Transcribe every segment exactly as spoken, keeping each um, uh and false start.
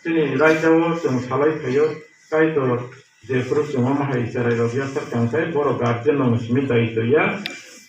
Chini raida o chwng salai phaio, Kaitor jephuru chwng omo hai cherai rok yapharkha khe borok guardian no simi daitw ya.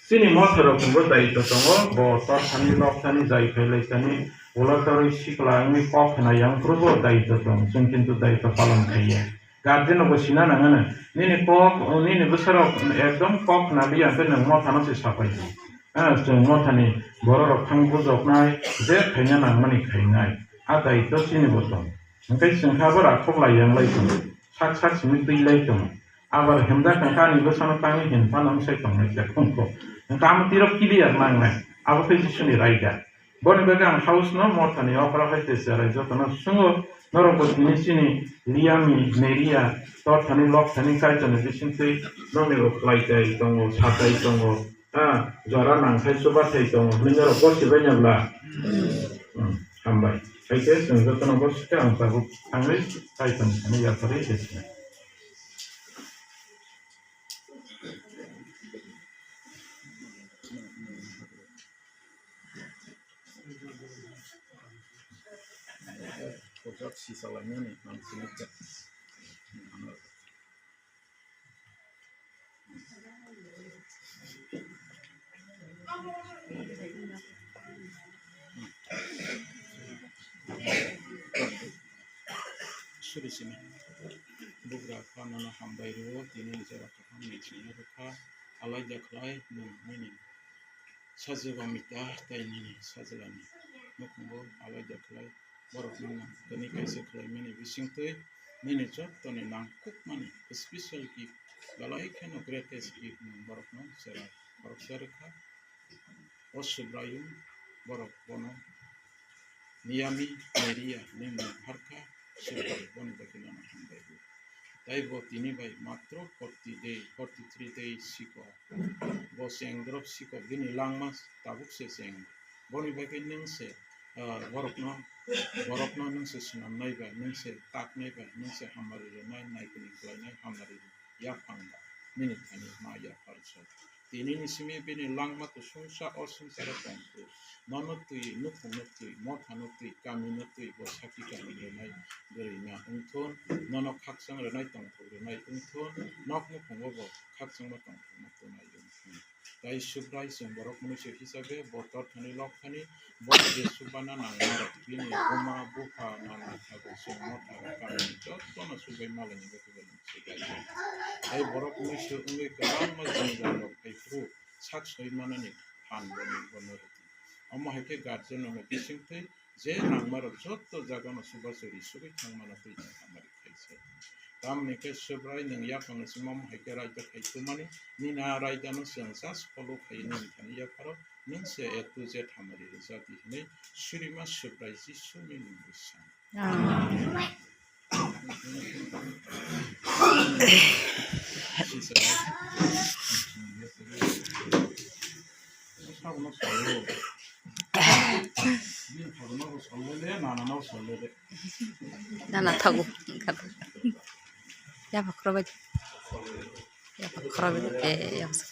Chini motha rok bo daitw tongo, bo tor thani lok thani jai phai lai thani ulo torwi sikla wngwi kok khna yang phuru bo daitw tong, chwng kintu daitw palon khai ya. Guardian no bo sina nang ano, nini kok, nini bwsarok ekdom kok khna liya khe nwng motha no se sapai di. Ah, chwng mothani bororok thang bujoknai, je khaina nangmani khainai. A daitw chini bo tong. Hwnkhe chwng kha bo rakhok lai yang lai tong. Sak sak simi twi lai tong. Abar hemda kha ani bwsano tangwi hin phano wng sai tongnai khe khungkho. Hwnkhe amo tiro clear nangnai. Abo khe Jisuni raida. Boni bagwi ang house no mothani okra hai tei cherai jotono swngo, norok bo tini chini Liami, Meria, tor thani lok thani Kaitorni bisingtwi nokni bo khlai tai tongo, sa tai tongo. Ah, jora nang khai chuba thai tongo hwnwi norok gosi bai na bla? Hmm, hambai. Hai khe chwng jotono gosi khe ang tabuk thangwi Kaitorni thani yapharwi rw sinai. Kojak sisa lainani ang sinai kha. Suri simi. Bugra pha nono hambai rwo, tini jora kaham ni simi rwkha, alaida khlai nwng nini. Sajwk Amita tei nini sajwlani nukhungo alaida khlai borokno nang tini kaisa khlaimani bisingtwi nini jottoni nangkukmani special gift belai kheno greatest gift nwng borokno chera khoroksa rwkha. O Subraiyung borok bono Miami Meria ni mung pharkha, Subrai boni bagwi nono hambai rwo. Tei bo tini bai matro forty day, forty three day sikok. Bo cheng drop sikok, bini langma tabuk se cheng. Boni bagwi nwng se, ah, borokno, borokno nwng se swnamnai ba, nwng se taknai ba, nwng se hamari rwnai, naikini khlainai hamari rwnai. Yaphang ba nini thani ma yaphar so. Tini ni simi bini langma kusungsa o swngcharo tong phuru, nono twi, nukhungno twi, mothano twi, kamino twi, bo sakhi kami rwnai bwrwi ma wngthun, nono khakchang rwnai tongthok rwnai wngthun, nok nukhungo bo khakchangma tongthokma tonai wngthun. Tei Subrai chwng borok mwnwi se hisabe bo tor thani lok thani bo je subana nangmarok bini buma bupha nana thago chwng motha rok kamini jotono subai malaini bagwi bo nwng se gaijak. Tei borok mwnwi se wngwi kwbangma jwngjal rok phai phuru sak soi manani phan bo nwng bono rwdi. Omo hai khe guardian rokno bisingtwi je nangmarok joto jagano chubachu ri sugwi thangmano twi hamari khaisa. Tamni khe Subrai nwng yaphangni simi omo hai khe raida khai tumani, nini a raidano chwng just follow khai nini thani yapharo, nwng se A to Z hamari rijadi hwnwi Surima Subrai Jisuni mungwi sa. Amen. Nana thago. Yapha khorobai. Yapha khorobai. Eh, yapha.